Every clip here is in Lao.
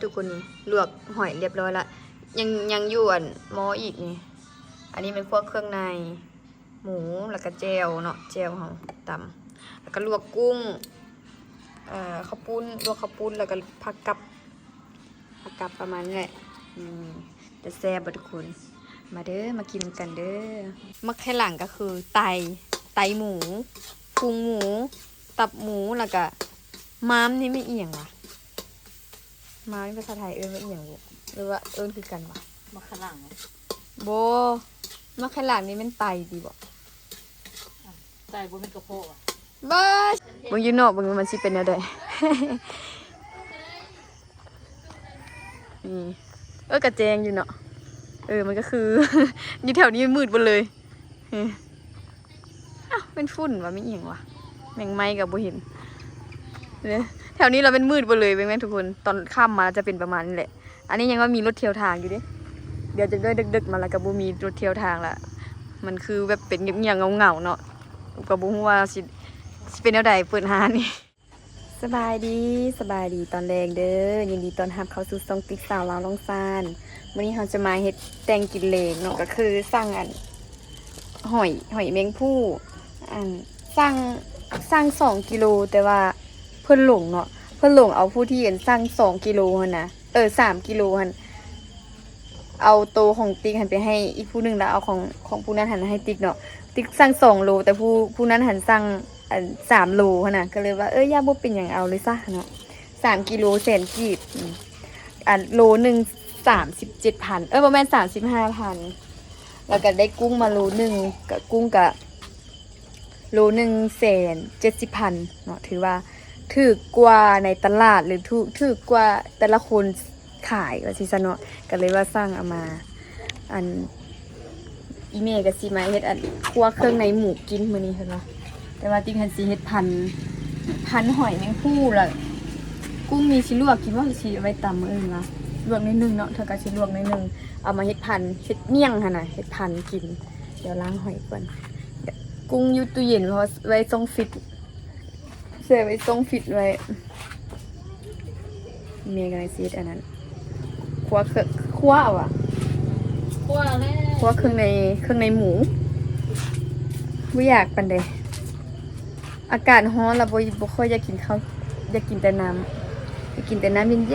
ທຸກຄົນ ນີ້ລວກຫອຍລຽບຮ້ອຍລະ ຍັງ ຍັງຢູ່ອັນໝໍ້ອີກນີ້. ອັນນີ້ແມ່ນພວກເຄື່ອງໃນ ໝູ ແລ້ວກະແຈ່ວເນາະ ແຈ່ວເຮົາຕຳ ແລ້ວກະລວກກຸ້ງ ເອີ ເຂົ້າປຸ້ນ ລວກເຂົ້າປຸ້ນ ແລ້ວກະຜັກກັບ ຜັກກັບປະມານນີ້ແຫຼະ. ອືມ ຈະແຊບບໍ່ທຸກຄົນ? ມາເດີ ມາກິນນຳກັນເດີ. ໝາກໄຂ່ຫຼັງກະຄືໄຕ ໄຕໝູ ພຸງໝູ ຕັບໝູ ແລ້ວກະມ້າມ ນີ້ແມ່ນອີ່ຫຍັງຫວາ? ມ້າມ ນີ້ພາສາໄທເອີ້ນວ່າອີ່ຫຍັງບຸ ຫຼືວ່າເອີ້ນຄືກັນຫວາ? ໝາກໄຂ່ຫຼັງ ບໍ່ ໝາກໄຂ່ຫຼັງນີ້ແມ່ນໄຕຕິບໍ? ໄຕບໍ່ແມ່ນກະເພາະຫວາ? ເບິ່ງ ເບິ່ງຢູ່ນອກ ເບິ່ງມັນຊິເປັນແນວໃດ. ນີ້ ເອີ ກະແຈ້ງຢູ່ເນາະ ເອີ ມັນກະຄື ຢູ່ແຖວນີ້ມືດເບິດເລີຍ. ເອີ ອ້າວ ແມ່ນຝຸ່ນຫວາ ແມ່ນອີ່ຫຍັງຫວາ? ແມງໄມ້ກະບໍ່ເຫັນເດ້. ແຖວນີ້ລະແມ່ນມືດເບິດເລີຍ ເບິ່ງແມ່ນທຸກຄົນ ຕອນຄ່ຳມາຈະເປັນປະມານນີ້ແຫຼະ. ອັນນີ້ຍັງວ່າມີລົດທ່ຽວທາງຢູ່ເດ້ ດຽວຈັກໜ້ອຍເດິກໆມາລະກະບໍ່ມີລົດທ່ຽວທາງລະ. ມັນຄືແບບເປັນງຽບໆເຫງົາໆເນາະ ກະບໍ່ຮູ້ວ່າຊິ ຊິເປັນແນວໃດເປີດຮ້ານນີ້. ສະບາຍດີ ສະບາຍດີຕອນແລງເດີ ຍິນດີຕ້ອນຮັບເຂົ້າສູ່ຊ່ອງຕິກສາວລາວລ່ອງຊານ. ມື້ນີ້ເຮົາຈະມາເຮັດແຕ່ງກິນແລງເນາະ ກະຄືສັ່ງອັນ ຫອຍ ຫອຍແມງພູ່ ອັນ ສັ່ງ ສັ່ງສອງກິໂລ ແຕ່ວ່າເພິ່ນຫຼົງເນາະ ເພິ່ນຫຼົງເອົາຜູ້ທີ່ອັນສັ່ງສອງກິໂລຫັ້ນນະ ເອີ ສາມກິໂລຫັ້ນ ເອົາໂຕຂອງຕິກຫັ້ນໄປໃຫ້ອີກຜູ້ໜຶ່ງ ແລ້ວເອົາຂອງ ຂອງຜູ້ນັ້ນຫັ້ນໃຫ້ຕິກເນາະ. ຕິກສັ່ງສອງໂລ ແຕ່ຜູ້ ຜູ້ນັ້ນຫັ້ນສັ່ງອັນສາມໂລຫັ້ນນະ ກະເລີຍວ່າ ເອີ ຢ່າ ບໍ່ເປັນຫຍັງ ເອົາເລີຍຊະເນາະ. ສາມກິໂລແສນກີບ ອືມ ອັນໂລໜຶ່ງສາມສິບເຈັດພັນ ເອີ ບໍ່ແມ່ນ ສາມສິບຫ້າພັນ ແລ້ວກະໄດ້ກຸ້ງມາໂລໜຶ່ງ ກະກຸ້ງກະ ໂລໜຶ່ງແສນເຈັດສິບພັນເນາະ ຖືວ່າຖືກກວ່າໃນຕະຫຼາດ ຫຼື ຖືກ ຖືກກວ່າແຕ່ລະຄົນຂາຍວ່າຊີ້ຊະເນາະ. ກະເລີຍວ່າສັ່ງເອົາມາ ອັນ ອີ່ແມ່ກະຊິມາເຮັດອັນ ຄົ່ວເຄື່ອງໃນໝູກິນມື້ນີ້ເພິ່ນວ່າ ແຕ່ວ່າຕິກຫັ້ນຊິເຮັດພັນ ພັນຫອຍແມງພູ່ ລະກຸ້ງນີ້ຊິລວກກິນບໍ່ ຫຼື ຊິເອົາໄວ້ຕຳມື້ອື່ນຫວາ? ລວກໜ້ອຍໜຶ່ງເນາະ ເທື່ອກະຊິລວກໜ້ອຍໜຶ່ງ ເອົາມາເຮັດພັນ ເຮັດໝ້ຽງຫັ້ນນະ ເຮັດພັນກິນ. ດຽວລ້າງຫອຍກ່ອນ. ກຸ້ງຢູ່ຕູ້ເຢັນ ເພາະວ່າໄວ້ຊ່ອງຟຣິດ ໃສ່ໄວ້ຊ່ອງຟຣິດໄວ້. ແມ່ກຳລັງຊິເຮັດອັນນັ້ນ ຄົ່ວເຄື່ອງ ຄົ່ວຫວາ? ຄົ່ວແລ້ວ ຄົ່ວເຄື່ອງໃນ ເຄື່ອງໃນໝູ ບໍ່ຢາກປານໃດ. ອາກາດຮ້ອນລະບໍ່ ບໍ່ຄ່ອຍຢາກກິນເຂົ້າ ຢາກກິນແຕ່ນ້ຳ ຢາກກິນແຕ່ນ້ຳເຢັນໆ.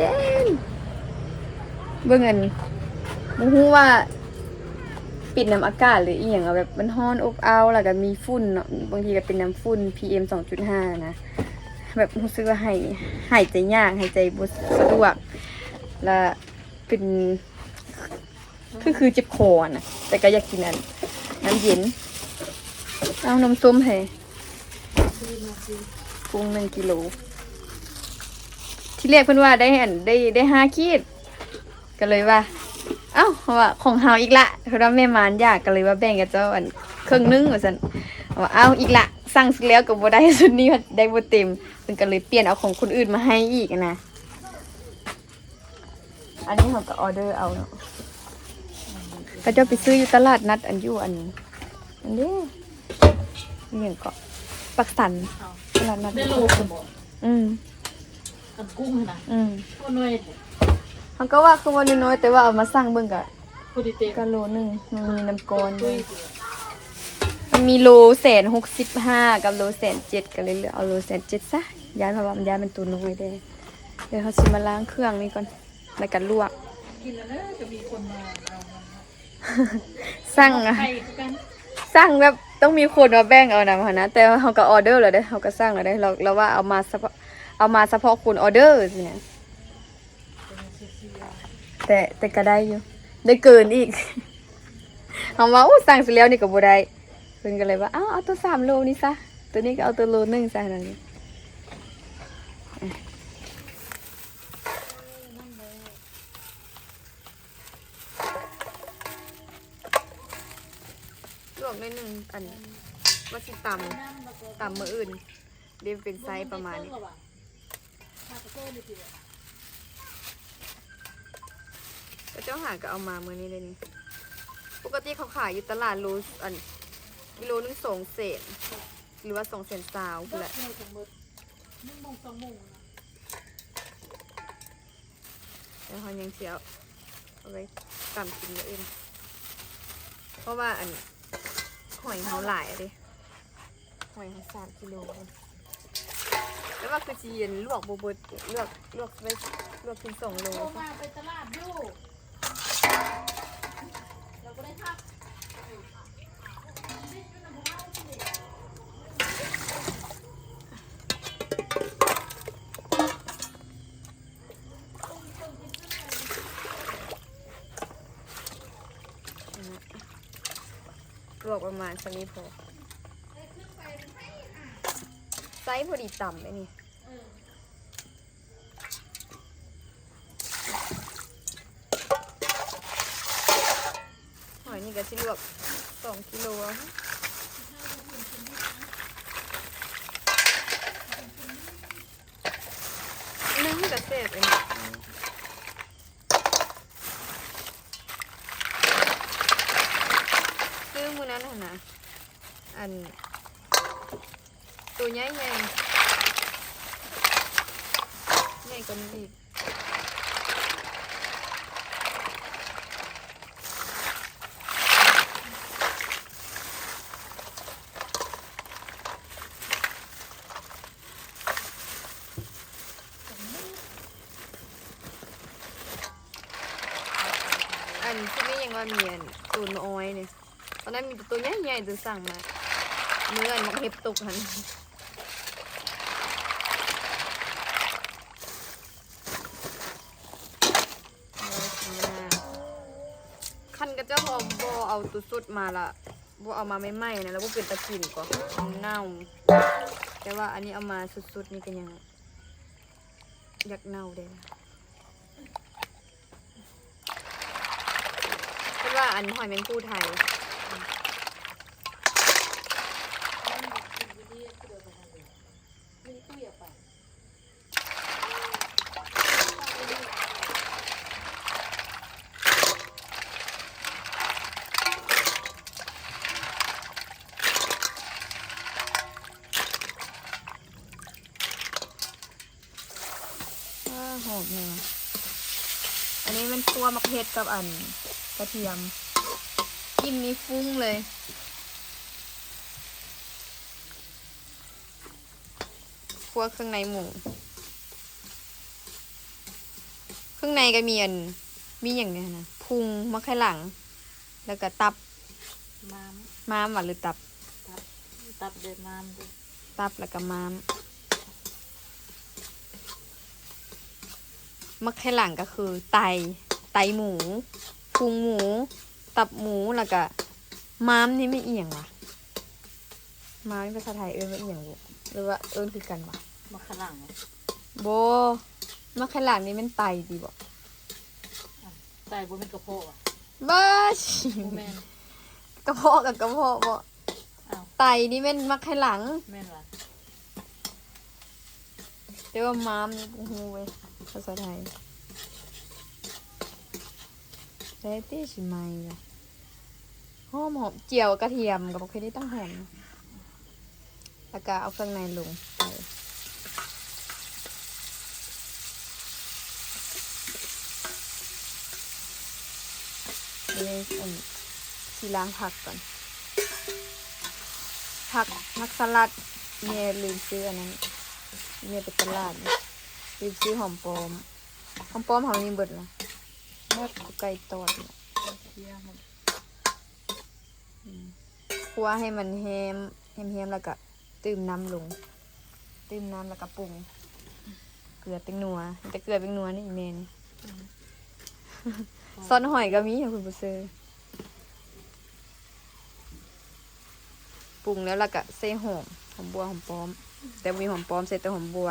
ເບິ່ງອັນ ບໍ່ຮູ້ວ່າເປັນນຳອາກາດ ຫຼື ອີ່ຫຍັງ ແບບມັນຮ້ອນອົບເອົ້າ ແລ້ວກະມີຝຸ່ນເນາະ ບາງທີກະເປັນນຳຝຸ່ນ ພີເອັມສອງຈຸດຫ້ານະ ແບບຮູ້ສຶກວ່າຫາຍ ຫາຍໃຈຍາກ ຫາຍໃຈບໍ່ສະດວກ ລະເປັນ ຄື ຄືເຈັບຄໍຫັ້ນນະ ແຕ່ກະຢາກກິນອັນ ນ້ຳເຢັນ. ເອົານົມສົ້ມໃຫ້ ກຸ້ງໜຶ່ງກິໂລ ທີແລກເພິ່ນວ່າໄດ້ອັນ ໄດ້ ໄດ້ຫ້າຂີດ ກະເລີຍວ່າ ເອົ້າ ເພາະວ່າຂອງເຮົາອີກລະ ເພິ່ນວ່າແມ່ມານຢາກ ກະເລີຍວ່າແບ່ງກັບເຈົ້າອັນ ເຄິ່ງໜຶ່ງວ່າຊັ້ນ. ເອົາ ເອົ້າ ອີກລະ ສັ່ງຊຸດແລ້ວກະບໍ່ໄດ້ ຊຸດນີ້ໄດ້ບໍ່ເຕັມ ເພິ່ນກະເລີຍປ່ຽນເອົາຂອງຄົນອື່ນມາໃຫ້ອີກຫັ້ນນະ. ອັນນີ້ເຮົາກະອໍເດີເອົາເນາະ ເຂົາເຈົ້າໄປຊື້ຢູ່ຕະຫຼາດນັດ ອັນຢູ່ອັນ ອັນນີ້ ອີ່ຫຍັງເກາະ ປາກຊັນ ຕະຫຼາດນັດ ໄດ້ໂລໜຶ່ງບໍ່? ອືມ ອັນກຸ້ງຫັ້ນນະ ອືມ ໂອ້ ນ້ອຍ ເຮົາກະວ່າຄືວ່ານ້ອຍໆ ແຕ່ວ່າເອົາມາຊັ່ງເບິ່ງກະ ພໍດີເຕັມ ກະໂລໜຶ່ງ ມັນມີນ້ຳກ້ອນ ມັນມີໂລແສນຫົກສິບຫ້າ ກັບໂລແສນເຈັດ ກະເລີຍເລືອກເອົາໂລແສນເຈັດຊະ ຢ້ານ ເພາະວ່າມັນ ຢ້ານມັນໂຕນ້ອຍແດ່. ດຽວເຮົາຊິມາລ້າງເຄື່ອງນີ້ກ່ອນ ແລ້ວກະລວກ ສັ່ງ ສັ່ງແບບຕ້ອງມີຄົນມາແບ່ງເອົານຳຫັ້ນນະ ແຕ່ເຮົາກະອໍເດີແລ້ວເດ້ ເຮົາກະສັ່ງແລ້ວເດ້ ລາວ ລາວວ່າເອົາມາສະເພາະ ເອົາມາສະເພາະຄົນອໍເດີຊີ້ນະ ແຕ່ ແຕ່ກະໄດ້ຢູ່ ໄດ້ເກີນອີກ ເຮົາວ່າ ໂອ້ ສັ່ງຊິແລ້ວນີ້ກະບໍ່ໄດ້ ເພິ່ນກະເລີຍວ່າ ເອົາ ເອົາໂຕສາມໂລນີ້ຊະ ໂຕນີ້ກະເອົາໂຕໂລໜຶ່ງຊະ ນັ້ນ ລວກໜ້ອຍໜຶ່ງ ອັນ ວ່າຊິຕຳ ຕຳມື້ອື່ນ ເດ້ ເປັນໄຊປະມານນີ້ ເຂົາເຈົ້າຫາກະເອົາມາມື້ນີ້ເດ້ນີ້ ປົກກະຕິເຂົາຂາຍຢູ່ຕະຫຼາດໂລ ອັນ ກິໂລໜຶ່ງສອງແສນ ຫຼືວ່າສອງແສນຊາວພຸ້ນແຫຼະ. ໜຶ່ງໂມງ ສອງໂມງ ນະ ເ ແລ້ວເຮົາຍັງຊິເອົາ ເອົາໄວ້ຕຳກິນມື້ອື່ນ ເພາະວ່າອັນ ຫອຍເຮົາຫຼາຍເດ້ ຫອຍເຮົາສາມກິໂລ ແຕ່ວ່າຄືຊິລວກບໍ່ເບິດ ລວກ ລວກໄວ້ ລວກເປັນສອງໂລ ໂທມາໄປຕະຫຼາດຢູ່ ລາວບໍ່ໄດ້ພັກ. ລວກປະມານສ່ຳນີ້ພໍ ໄຊພໍດີຕຳໄດ໋ນີ້. ຫອຍນີ້ກໍຊິລວກສອງກິໂລ ໜຶ່ງກໍແຊບເອງ ຊື້ມື້ນັ້ນຫັ້ນນະ ອັນ ໂຕໃຫຍ່ໆ ໃຫຍ່ກວ່ານີ້ອີກ. ອັນ ຊິມີຫຍັງວ່າ ມີອັນ ໂຕນ້ອຍນີ້ ຕອນນັ້ນມີແຕ່ໂຕໃຫຍ່ໆ ໂຕສັ່ງມາ ມື້ອັນໝາກເຫັບຕົກຫັ້ນ. ຄັນຂະເຈົ້າບໍ່ເອົາໂຕສົດມາລະ ບໍ່ເອົາມາໃໝ່ໆນະ ລະບໍ່ເປັນຕາກິນກໍ ມັນເນົ່າ. ແຕ່ວ່າອັນນີ້ເອົາມາສົດໆ ນີ້ກໍຍັງຢາກເນົ່າແດ່. ເພິ່ນວ່າອັນຫອຍແມງພູໄທ ອ້າ ຫອມແຮງ. ອັນນີ້ແມ່ນຂົ້ວໝາກເຫັດກັບອັນກະທຽມ ກິ່ນນີ້ຟຸ້ງເລີຍ. ຂົ້ວເຄື່ອງໃນໝູ ເຄື່ອງໃນກໍມີອັນ ມີຫຍັງແດ່ນະ ພຸງ ໝາກໄຂ່ຫຼັງ ແລ້ວກໍຕັບ ມ້າມ ມ້າມຫວາ ຫຼືຕັບ? ຕັບ ຕັບເດີ ມ້າມເດີ ຕັບແລ້ວກໍມ້າມ. ໝາກໄຂ່ຫຼັງກໍຄືໄຕ ໄຕໝູ ພຸງໝູ ຕັບໝູ ແລ້ວກໍມ້າມນີ້ແມ່ນອີ່ຫຍັງຫວາ? ມ້າມນີ້ພາສາໄທເອີ້ນວ່າອີ່ຫຍັງບຸ ຫຼືວ່າເອີ້ນຄືກັນຫວາ? ໝາກໄຂ່ຫຼັງ ບໍ່ ໝາກໄຂ່ຫຼັງນີ້ແມ່ນໄຕຕິບໍ? ອ້າວ ໄຕບໍ່ແມ່ນກະເພາະຫວາ? ບໍ່ ບໍ່ແມ່ນ ກະເພາະກັບກະເພາະບໍ? ອ້າວ ໄຕນີ້ແມ່ນໝາກໄຂ່ຫຼັງ ແມ່ນຫວາ? ແຕ່ວ່າມ້າມນີ້ບໍ່ຮູ້ເວີຍ ພາສາໄທ. ແຕ່ຕິຊິໃໝ່ຢູ່ ຫອມໆ ຈຽວກະທຽມກັບບັກເຜັດນີ້ຕ້ອງຫອມ. ແລ້ວກໍເອົາເຄື່ອງໃນລົງໄປ. ນີ້ ອັນ ຊິລ້າງຜັກກ່ອນ ຜັກ ຜັກສະຫຼັດ ແມ່ລືມຊື້ອັນນັ້ນ ແມ່ໄປຕະຫຼາດ ລືມຊື້ຫອມປ້ອມ. ຫອມປ້ອມເຮົານີ້ເບິດລະ ໝົດ ໄກ່ຕອດ ອືມ ຂົ້ວໃຫ້ມັນແຮມ ແຮມໆ ແລ້ວກະຕື່ມນ້ຳລົງ ຕື່ມນ້ຳແລ້ວກະປຸງ ເກືອແປ້ງນົວ ມີແຕ່ເກືອແປ້ງນົວນີ້ແມ່ນີ້ ອືມ ຊອດຫອຍກໍມີໃຫ້ຄຸນຜູ້ເຊີ. ປຸງແລ້ວ ແລ້ວກະໃສ່ຫອມ ຫອມບົ່ວ ຫອມປ້ອມ ແຕ່ບໍ່ມີຫອມປ້ອມ ໃສ່ແຕ່ຫອມບົ່ວ.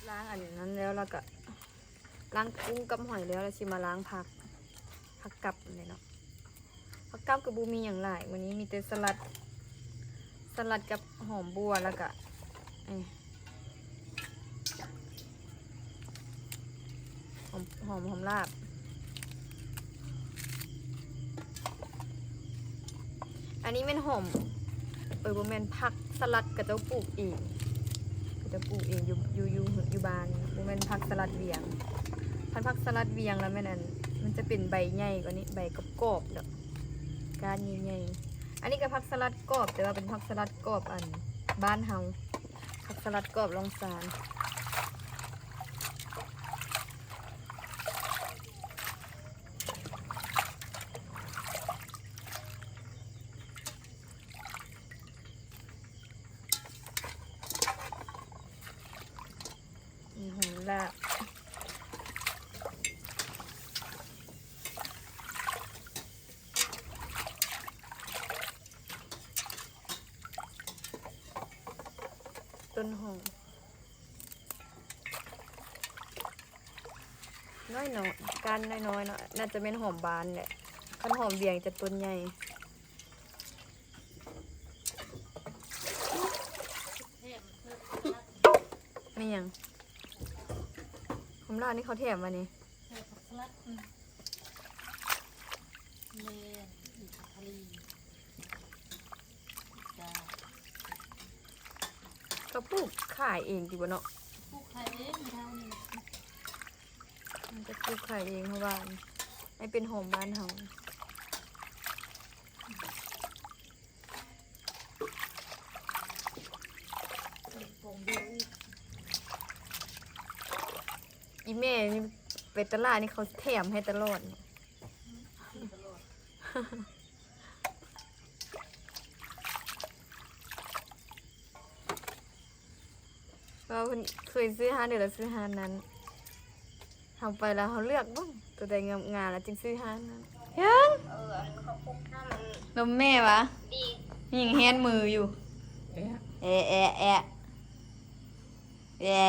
ລ້າງອັນນັ້ນແລ້ວ ແລ້ວກະລ້າງກຸ້ງກັບຫອຍແລ້ວ ແລ້ວຊິມາລ້າງຜັກ ຜັກກັບນີ້ເນາະ. ຜັກກັບກໍບໍ່ມີຫຍັງຫຼາຍ ມື້ນີ້ມີແຕ່ສະຫຼັດ ສະຫຼັດກັບຫອມບົ່ວ ແລ້ວກະ ເອີ ຫອມ ຫອມ ຫອມລາບ. ອັນນີ້ແມ່ນຫອມ ເອີ ບໍ່ແມ່ນ ຜັກສະຫຼັດ ເຂົາເຈົ້າປູກເອງ ເຂົາເຈົ້າປູກເອງຢູ່ ຢູ່ ຢູ່ ຢູ່ບ້ານ ບໍ່ແມ່ ຜັກສະຫຼັດວຽງ. ຄັນຜັກສະຫຼັດວຽງແລ້ວແມ່ນອັນ ມັນຈະເປັນໃບໃຫຍ່ກວ່ານີ້ ໃບກອບໆ ແລ້ວກ້ານໃຫຍ່ໆ. ອັນນີ້ກໍຜັກສະຫຼັດກອບ ແຕ່ວ່າເປັນຜັກສະຫຼັດກອບອັນບ້ານເຮົາ ຜັກສະຫຼັດກອບລ່ອງຊານ. ນີ້ ຫອມລາບ ຕົ້ນຫອມ ນ້ອຍໆ ກ້ານນ້ອຍໆ ເນາະ ໜ້າຈະແມ່ນຫອມບານແຫຼະ ຄັນຫອມວຽງຈະຕົ້ນໃຫຍ່. ແມ່ນຫຍັງ? ຫອມລາບນີ້ເຂົາແຖມຫວານີ້? ແຖມຜັກສະຫຼັດ ອືມ ແມ່ນ ອີກ ຜັກຄາລີ ຈ້າ. ເຂົາປູກຂາຍເອງຕິບໍ່ເນາະ? ປູກຂາຍເອງ ເຮົານີ້ ມັນຈະປູກຂາຍເອງ ເພາະວ່າໃຫ້ເປັນຫອມບ້ານເຮົາ. ອີແມ່ນີ້ໄປຕະຫຼາດນີ້ເຂົາແຖມໃຫ້ຕະຫຼອດ. ເພາະວ່າເພິ່ນເຄີຍຊື້ຮ້ານໃດລະຊື້ຮ້ານນັ້ນ ເຮົາໄປແລ້ວເຮົາເລືອກເບິ່ງ ໂຕໃດງາມໆ ແລ້ວຈຶ່ງຊື້ຮ້ານນັ້ນ. ຫຍັງ? ເອີ ອັນເຂົາຄົບນ້ຳມັນ ນົມແມ່ຫວາ? ມີຫຍັງແຮນມືຢູ່? ແອະ ແອະ ແອະ ແອະ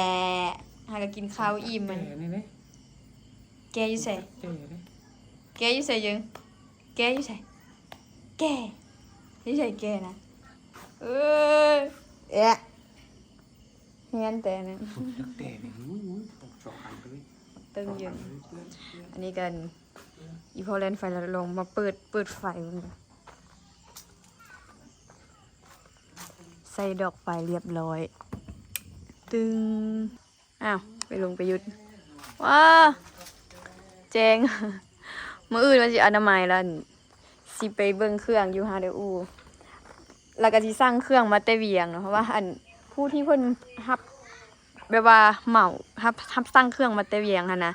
ຫາກະກິນເຂົ້າອີ່ມມັນ. ແກຢູ່ໃສ? ແກຢູ່ໃສເຢິງ? ແກຢູ່ໃສ? ແກຢູ່ໃສແກນະ? ເອີຍ ແອະ ແຮນແຕ່ນັ້ນ ແຕ່ນີ້ ໂອ້ຍ ຕອກສອງອັນເລີຍ ເຕີງເຢິງ. ອັນນີ້ກັນ ອີພໍ່ແລ່ນໄຟແລ້ວ ລອງມາເປີດ ເປີດໄຟເບິ່ງ. ໃສ່ດອກໄຟລຽບຮ້ອຍ ຕຶງ. ອ້າວ ໄປລົງໄປຢຸດ ວ້າ ແຈ້ງ. ມື້ອື່ນວ່າຊິອະນາໄມແລ້ວ ຊິໄປເບິ່ງເຄື່ອງຢູ່ຮາເດອູ ແລ້ວກໍຊິສັ່ງເຄື່ອງມາແຕ່ວຽງເນາະ ເພາະວ່າອັນ ຜູ້ທີ່ເພິ່ນຮັບ ແບບວ່າເໝົາ ຮັບ ຮັບສັ່ງເຄື່ອງມາແຕ່ວຽງຫັ້ນນະ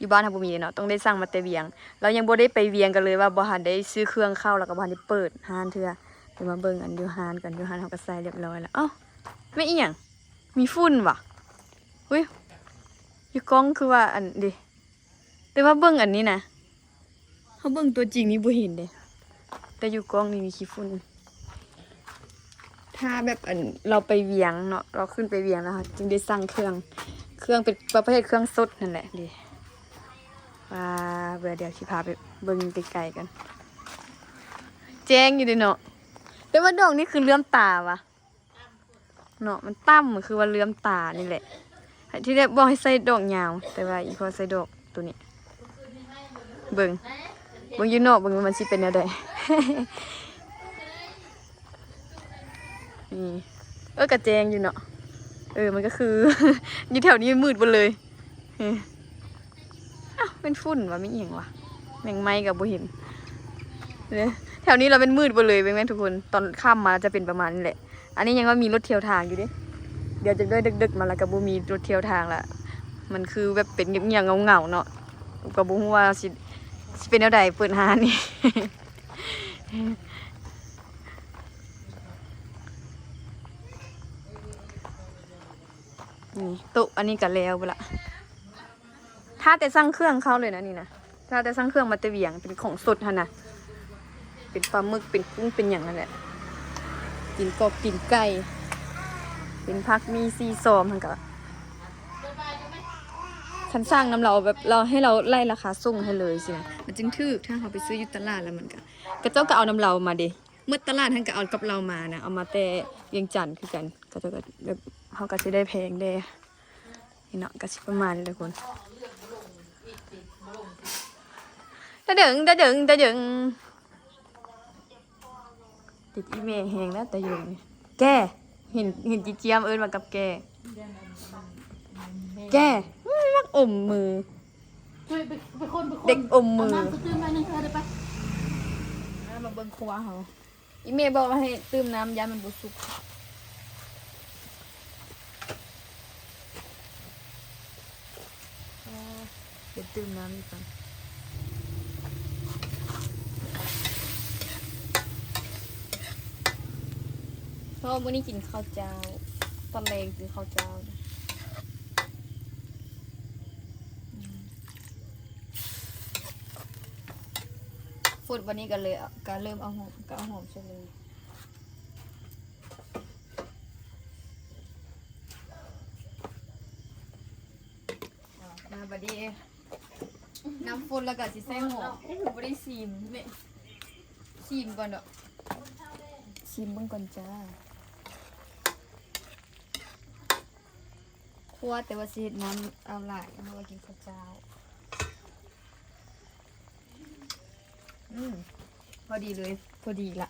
ຢູ່ບ້ານເຮົາບໍ່ມີເນາະ ຕ້ອງໄດ້ສັ່ງມາແຕ່ວຽງ. ລາວຍັງບໍ່ໄດ້ໄປວຽງ ກໍເລີຍວ່າບໍ່ທັນໄດ້ຊື້ເຄື່ອງເຂົ້າ ແລ້ວກໍບໍ່ທັນໄດ້ເປີດຮ້ານເທື່ອ. ດຽວມາເບິ່ງອັນຢູ່ຮ້ານກັນ ຢູ່ຮ້ານເຮົາກໍໃສ່ລຽບຮ້ອຍແລ້ວ. ເອົ້າ ແມ່ນອີ່ຫຍັງ? ມີຝຸ່ນຫວາ? ອຸ້ຍ ຢູ່ກ້ອງຄືວ່າອັນເດ ແຕ່ວ່າເບິ່ງອັນນີ້ນະ ເຮົາເບິ່ງຕົວຈິງນີ້ບໍ່ເຫັນເດ ແຕ່ຢູ່ກ້ອງນີ້ມີຂີ້ຝຸ່ນ. ຖ້າແບບອັນ ລາວໄປວຽງເນາະ ລາວຂຶ້ນໄປວຽງແລ້ວ ເຮົາຈຶ່ງໄດ້ສັ່ງເຄື່ອງ ເຄື່ອງເປັນປະເພດເຄື່ອງສົດຫັ້ນແຫຼະເດ. ວ່າ ເບິ່ງ ດຽວຊິພາໄປເບິ່ງໃກ້ໆກັນ. ແຈ້ງຢູ່ເດເນາະ ແຕ່ວ່າດອກນີ້ຄືເຫຼື້ອມຕາຫວາ? ເນາະ ມັນຕ່ຳ ຄືວ່າເຫຼື້ອມຕານີ້ແຫຼະ. ທີ່ແລກບອກໃຫ້ໃສ່ດອກຍາວ ແຕ່ວ່າອີ່ພໍ່ໃສ່ດອກໂຕນີ້. ເບິ່ງ ເບິ່ງຢູ່ນອກ ເບິ່ງວ່າມັນຊິເປັນແນວໃດ. ນີ້ ເອີ ກະແຈ້ງຢູ່ເນາະ. ເອີ ມັນກໍຄື ຢູ່ແຖວນີ້ມືດເບິດເລີຍ. ເອີ ອ້າວ ແມ່ນຝຸ່ນຫວາ ແມ່ນອີ່ຫຍັງຫວາ? ແມງໄມ້ກໍບໍ່ເຫັນເດ້. ແຖວນີ້ລະແມ່ນມືດເບິດເລີຍ ແມ່ນທຸກຄົນ ຕອນຄ່ຳມາຈະເປັນປະມານນີ້ແຫຼະ. ອັນນີ້ຍັງວ່າມີລົດທ່ຽວທາງຢູ່ເດ້. ດຽວຈັກໜ້ອຍເດິກໆມາລະກໍບໍ່ມີລົດທ່ຽວທາງລະ. ມັນຄືແບບເປັນງຽບໆເຫງົາໆເນາະ. ກໍບໍ່ຮູ້ວ່າຊິ ຊິເປັນແນວໃດເປີດຮ້ານນີ້. ນີ້ ໂຕະອັນນີ້ກໍແລ້ວພຸ້ນລະ. ຖ້າແຕ່ສັ່ງເຄື່ອງເຂົ້າເລີຍນະນີ້ນະ. ຖ້າແຕ່ສັ່ງເຄື່ອງມາແຕ່ວຽງ ເປັນຂອງສົດຫັ້ນນະ ເປັນປາໝຶກ ເປັນກຸ້ງ ເປັນຫຍັງຫັ້ນແຫຼະ. ຕີນກອບ ຕີນໄກ່ ເປັນຜັກ ມີສີ່ຊອມຫັ້ນກະ ຄັນສັ່ງນຳລາວແບບ ລາວໃຫ້ລາວໄລ່ລາຄາສົ່ງໃຫ້ເລີຍຊີ້ນະ ມັນຈຶ່ງຖືກ. ຖ້າເຮົາໄປຊື້ຢູ່ຕະຫຼາດລະ ມັນກະ ເຂົາເຈົ້າກະເອົານຳລາວມາເດ. ໝົດຕະຫຼາດຫັ້ນກະເອົາກັບລາວມານະ ເອົາມາແຕ່ວຽງຈັນຄືກັນ. ເຂົາເຈົ້າກະແບບ ເຮົາກະຊິໄດ້ແພງແດ່. ນີ້ເນາະ ກະຊິປະມານນີ້ແຫຼະທຸກຄົນ. ຕະເດີງ ຕະເດີງ ຕະເດີງ. ຕິດອີແມ່ແຮງແລ້ວຕະເດີງນີ້. ແກ ເຫັນ ເຫັນຈີ່ຈຽມເອີ້ນວ່າກັບແກ. ແກ ອື ມັກອົມມື ເຮີ້ຍ ໄປ ໄປຄົນ ໄປຄົນ ເດັກອົມມື ເອົານ້ຳໃສ່ຕື່ມໜ້ອຍໜຶ່ງເທື່ອເດີໄປ. ມາ ມາເບິ່ງຄົວເຮົາ. ອີ່ແມ່ບອກວ່າໃຫ້ຕື່ມນ້ຳ ຢ້ານມັນບໍ່ສຸກ. ເອີ ດຽວຕື່ມນ້ຳອີກກ່ອນ ເພາະມື້ນີ້ກິນເຂົ້າເຈົ້າ ຕອນແລງກິນເຂົ້າເຈົ້າ. ຟົດ ບັດນີ້ກໍເລີຍ ກໍເລີ່ມເອົາຫອມ ກໍເອົາຫອມໃສ່ເລີຍ. ມາບັດນີ້ ນ້ຳຟົດແລ້ວກໍຊິໃສ່ຫອມ. ໂອ້ ບໍ່ໄດ້ຊີມ ຊີມກ່ອນເນາະ ຊີມເບິ່ງກ່ອນຈ້າ. ຄົວ ແຕ່ວ່າຊິເຮັດນ້ຳເອົາຫຼາຍ ເພາະວ່າກິນເຂົ້າເຈົ້າ. ອືມ ພໍດີເລີຍ ພໍດີລະ.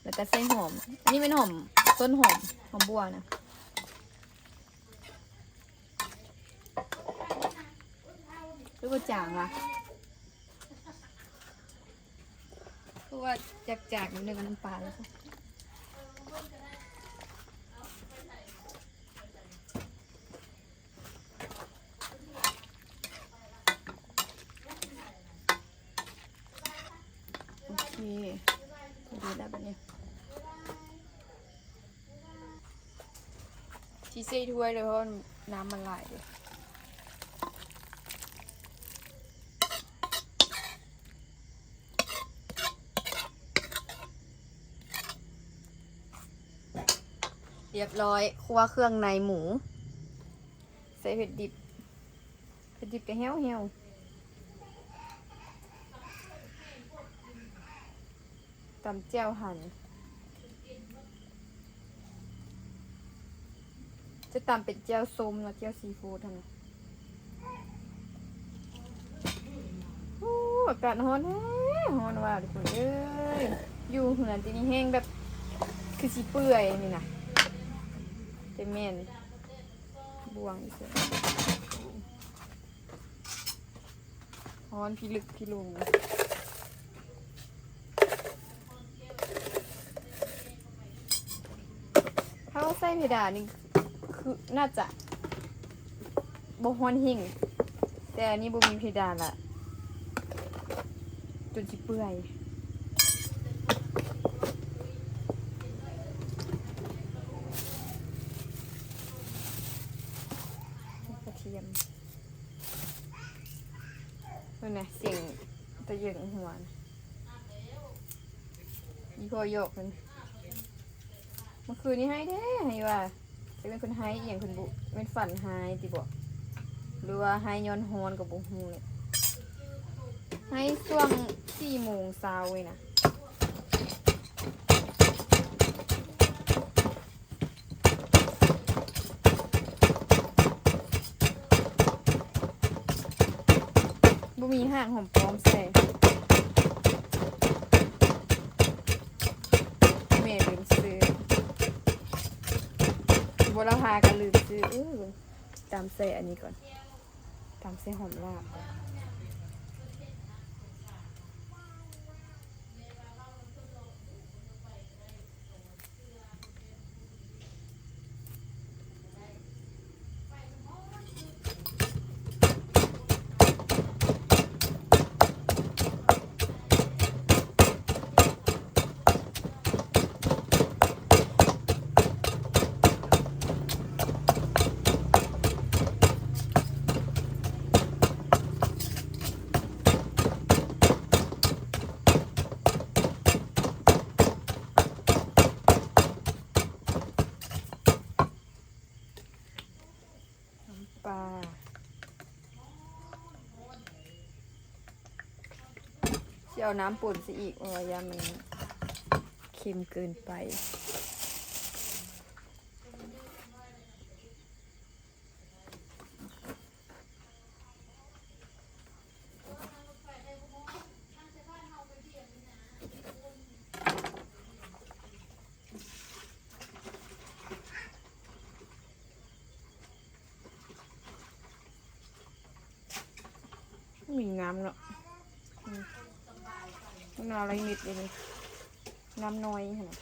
ແລ້ວກໍໃສ່ຫອມ ອັນນີ້ແມ່ນຫອມ ຕົ້ນຫອມ ຫອມບົ່ວນະ. ຫຼືວ່າຈາງວະ ຄືວ່າຈາກໆ ໜຶ່ງນ້ຳປາແລ້ວ. ໂອເຄ ພໍດີແລ້ວບັດນີ້ ຊິໃສ່ຖ້ວຍເລີຍ ເພາະວ່ານ້ຳມັນຫຼາຍເດ້. ຮຽບຮ້ອຍ ຄົວເຄື່ອງໃນໝູ ໃສ່ເຜັດດິບ ເຜັດດິບກໍແຫ້ວໆ. ຕຳແຈ່ວຫັ້ນ ຈະຕຳເປັນແຈ່ວສົ້ມເນາະ ແຈ່ວຊີຟູດຫັ້ນນະ. ໂອ້ ອາກາດຮ້ອນແທ້ ຮ້ອນວ່າທຸກຄົນເອີຍ. ຢູ່ເຮືອນຕິນີ້ແຮງແບບຄືຊິເປື່ອຍນີ້ນະ ແຕ່ແມ່ນບ່ວງອີ່ເຊິ່ງ. ຮ້ອນພິລຶກພິລຸງ. ຖ້າວ່າໃສ່ເພດານນີ້ ຄືໜ້າຈະບໍ່ຮ້ອນແຮງ ແຕ່ອັນນີ້ບໍ່ມີເພດານລະ ຈົນຊິເປື່ອຍ. ກະທຽມ ເບິ່ງນະ ສຽງຕະເຢິງຫົວນະ ອີ່ພໍ່ຢອກເພິ່ນ. ເມື່ອຄືນນີ້ໄຫ້ແທ້ ໄຫ້ວ່າ ຈັກແມ່ນເພິ່ນໄຫ້ອີ່ຫຍັງ ເພິ່ນບໍ່ ແມ່ນຝັນຮ້າຍຕິບໍ ຫຼືວ່າໄຫ້ຍ້ອນຮ້ອນກໍບໍ່ຮູ້ແຫຼະ. ໄຫ້ຊ່ວງສີ່ໂມງເຊົ້ານີ້ນະ. ບໍ່ມີຮາກຫອມປ້ອມໃສ່ ແມ່ລືມຊື້ ບໍ່ລະພາກໍລືມຊື້. ເອີ ຕຳໃສ່ອັນນີ້ກ່ອນ ຕຳໃສ່ຫອມລາບກ່ອນ. ນ້ຳປາ ຊິເອົານ້ຳປົນໃສ່ອີກ ເພາະວ່າຢ້ານມັນເຄັມເກີນໄປ. ມີງາມເນາະ ອືມ ມັນເອົາຫຼາຍເມັດເລີຍ ງາມໜ້ອຍຫັ້ນນະ.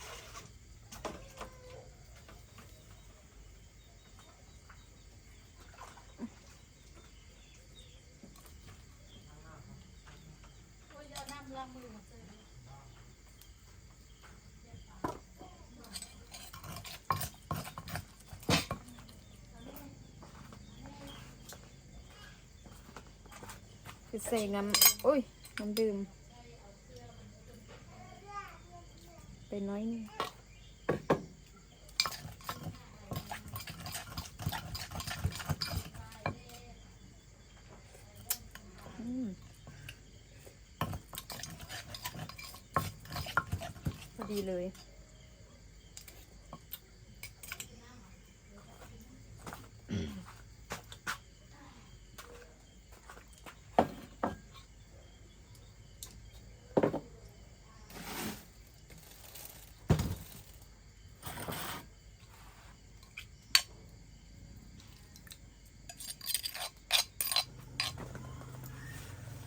ຄືໃສ່ນ້ຳ ໂອ້ຍ ນ້ຳດື່ມໄປໜ້ອຍໜຶ່ງ. ອືມ ພໍດີເລີຍ.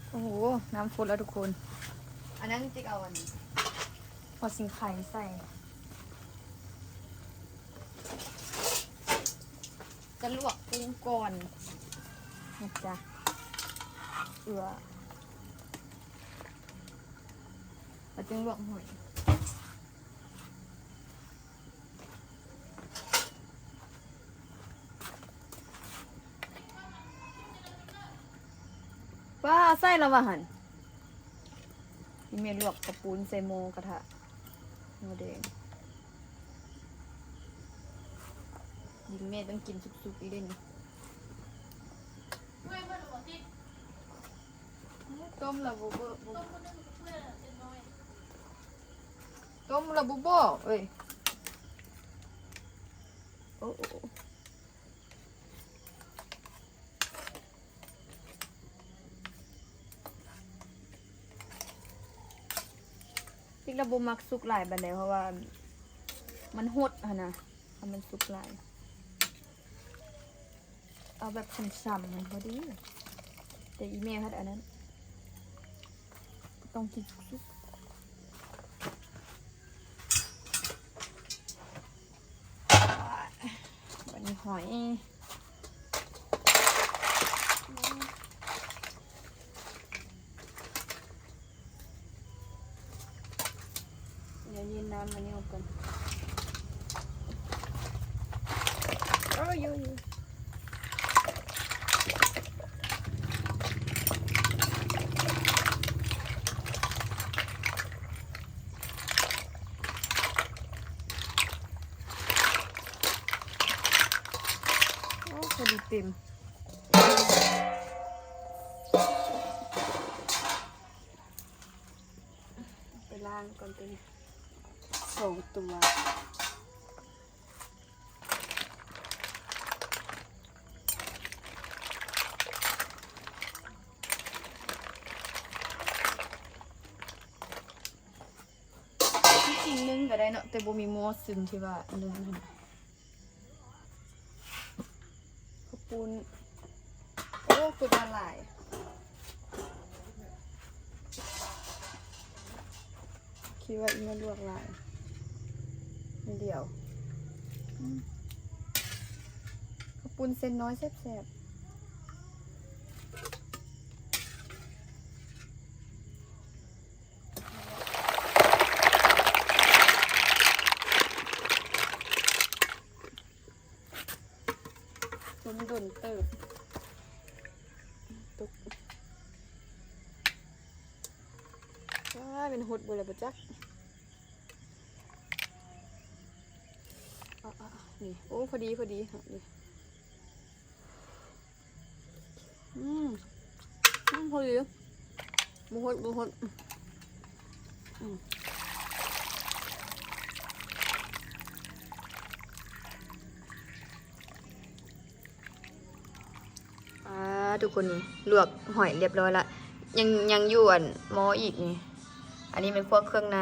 ໂອ້ໂຫ ນ້ຳຟົດແລ້ວທຸກຄົນ. ອັນນັ້ນຈິກເອົາອັນຫົວສີໄຄໃສ່. ຈະລວກກຸ້ງກ່ອນນະຈ໊ະ ເພື່ອ ແລ້ວຈຶ່ງລວກຫອຍ. ປ້າ ໃສ່ແລ້ວວ່າຫັ້ນ ອີ່ແມ່ລວກເຂົ້າປຸ້ນໃສ່ໝໍ້ກະທະ ໝໍ້ແດງ. ອີ່ແມ່ຕ້ອງກິນສຸກໆອີ່ເດ້ນີ້. ຕົ້ມລະບໍ່ເບີ ຕົ້ມລະບໍ່ບອກເອີຍ. ໂອ້ ໂອ້ ໂອ້ ພລິກລະບໍ່ມັກສຸກຫຼາຍປານໃດ ເພາະວ່າມັນຫົດຫັ້ນນະ ຖ້າມັນສຸກຫຼາຍ. ເອົາແບບຊ່ຳໆ ພໍດີ ແຕ່ອີ່ແມ່ພັດອັນນັ້ນ ຕ້ອງກິນສຸກໆ. ບາດນີ້ຫອຍ. ດຽວເຢັນນ້ຳອັນນີ້ອອກກ່ອນ. ໂອ້ຍ ໂອ້ຍ ໂອ້ຍ ໂອ້ ພໍດີເຕັມ. ໄປລ້າງກ່ອນ ຕົວນີ້ສອງຕົວ. ທີ່ຈິງໜຶ້ງກະໄດ້ເນາະ ແຕ່ບໍ່ມີໝໍ້ຊຶມທີ່ວ່າໜຶ້ງຫັ້ນ. ເຂົ້າປຸ້ນ ໂອ້ ຄືວ່າຫຼາຍ ຄິດວ່າອີ່ແມ່ລວກຫຼາຍ ອັນດຽວ. ອືມ ເຂົ້າປຸ້ນເສັ້ນນ້ອຍແຊບໆ. ຕົ້ມດົນເຕີບ ຕຸກ ວ້າ ແມ່ນຫົດເບິດແລ້ວບໍ່ຈັກ. ອາ ອາ ອາ ນີ້ ໂອ້ ພໍດີ ພໍດີ ນີ້. ອືມ ອືມ ພໍດີ ບໍ່ຫົດ ບໍ່ຫົດ ອືມ ອືມ. ອ່າ ທຸກຄົນ ນີ້ລວກຫອຍລຽບຮ້ອຍລະ ຍັງ ຍັງຢູ່ອັນໝໍ້ອີກນີ້. ອັນນີ້ແມ່ນພວກເຄື່ອງໃນ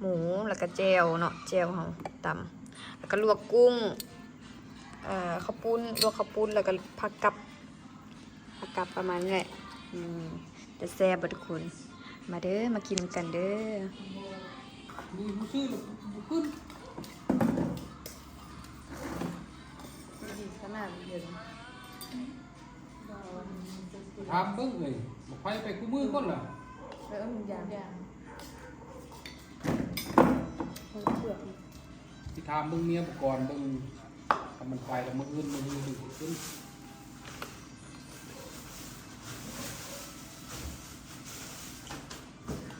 ໝູ ແລ້ວກະແຈ່ວເນາະ ແຈ່ວເຮົາຕຳ ແລ້ວກະລວກກຸ້ງ ເອີ ເຂົ້າປຸ້ນ ລວກເຂົ້າປຸ້ນ ແລ້ວກະຜັກກັບ ຜັກກັບປະມານນີ້ແຫຼະ. ອືມ ຈະແຊບບໍ່ທຸກຄົນ? ມາເດີ ມາກິນນຳກັນເດີ. ມີຜູ້ຊື້ບໍ່ຂຶ້ນ ດີຂະໜາດເດີ. ຖາມເບິ່ງເອີຍ ບັກໄຟໄປຄູ່ມື້ຄົນລະ ໄປເອົາໜັງຢາງ ເປືອກ. ຊິຖາມເບິ່ງເມຍບໍ່ກ່ອນເບິ່ງ ຄັນມັນໄປແລ້ວມື້ອື່ນ ມື້ອື່ນມັນຊິຂຶ້ນ.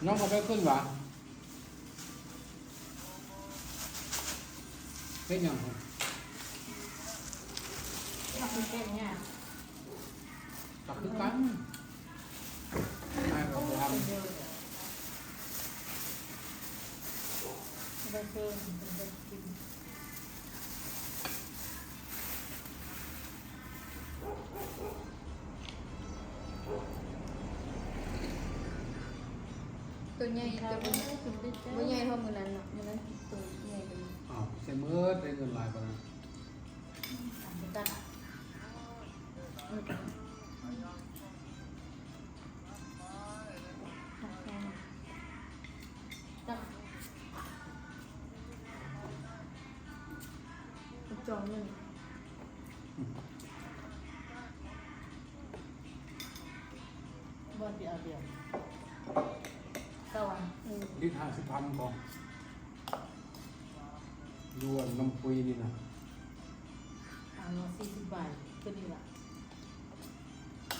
ນ້ອງເຂົາໄປຂຶ້ນຫວາ? ເຮັດຫຍັງ? ເຮັດຫຍັງ? ກໍຄືກັນ ອ້າຍກໍບໍ່ທຳ. ໂຕໃຫຍ່ ໂຕບໍ່ໃຫຍ່ ບໍ່ໃຫຍ່ເທົ່າມື້ນັ້ນເນາະ ມື້ນັ້ນໂຕໃຫຍ່ກວ່ານີ້. ອ້າວ ໃສ່ໝົດ ໄດ້ເງິນຫຼາຍປານນັ້ນ. ຈອງເງິນ ບ່ອນທີ່ເອົາດຽວ ເກົ້າອັນ ລິດຫ້າສິບພັນບໍ່? ຢູ່ອັນນ້ຳປຸຍນີ້ນະ ອ່າ ສີ່ສິບບາດ ເພິ່ນນີ້ລະ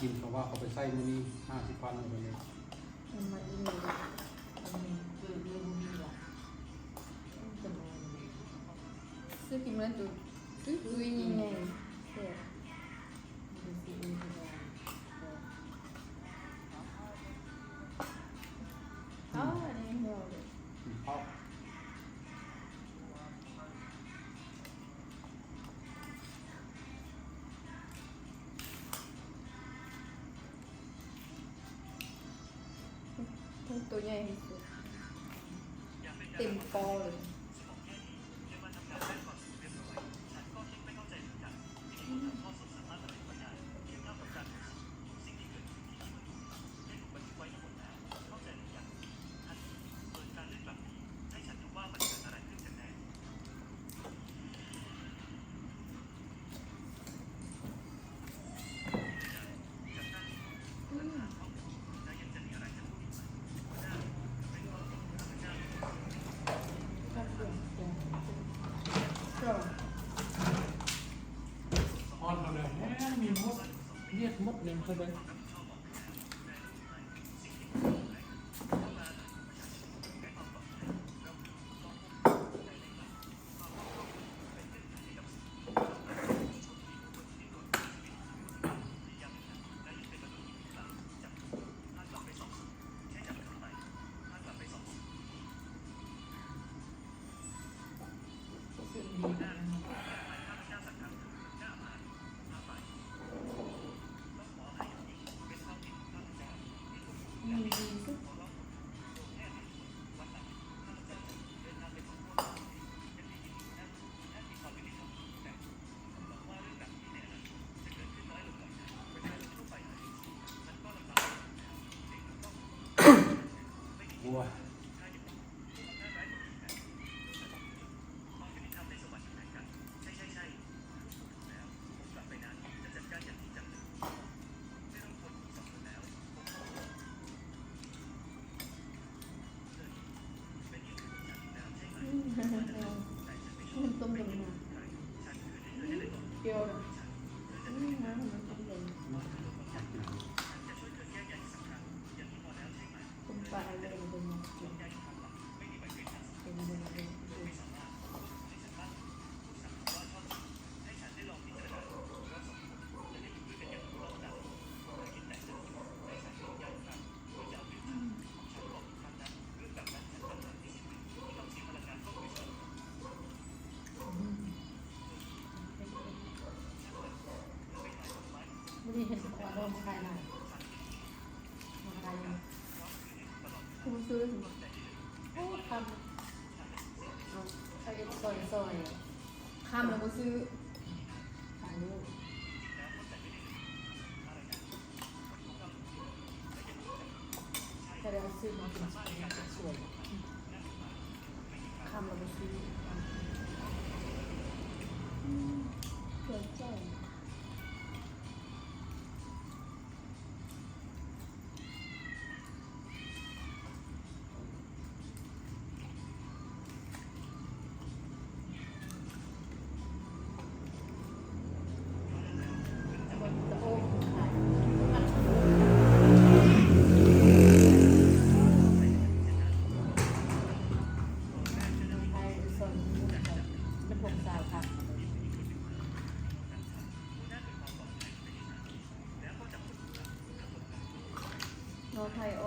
ກິນເຂົາວ່າເຂົາໄປໃຊ້ມື້ນີ້ ຫ້າສິບພັນ ເພິ່ນນີ້ ມັນມີ ມັນມີ ເອີ ເອີ ບໍ່ມີລະ ຈຳນວນ ຊື້ກິນມື້ນັ້ນ ຕຸ້ຍ ຕຸ້ຍ ຕຸ້ຍໃຫຍ່ໆ ແຊບ. ໂຕໃຫຍ່ທີ່ສຸດ ເຕັມປໍເລີຍ. ຮອດເທົ່າໃດແຮງມີໝົດ ວຽກໝົດແນວເທົ່າໃດ. ມື້ນີ້ເຫັນຂອງເລີ່ມຂາຍຫຼາຍ ມາຂາຍ ຄືບໍ່ຊື້. ໂອ້ ຄຳ ເອົາ ເອົາເຮັດຊອຍໆ ຄຳແລ້ວບໍ່ຊື້ ຂາຍເລີຍ. ຊື້ມາກິນສວຍ ຄ່ຳແລ້ວບໍ່ຊື້ ອືມ ສວຍ ສວຍ. ໜໍ່ໄຜ່ອ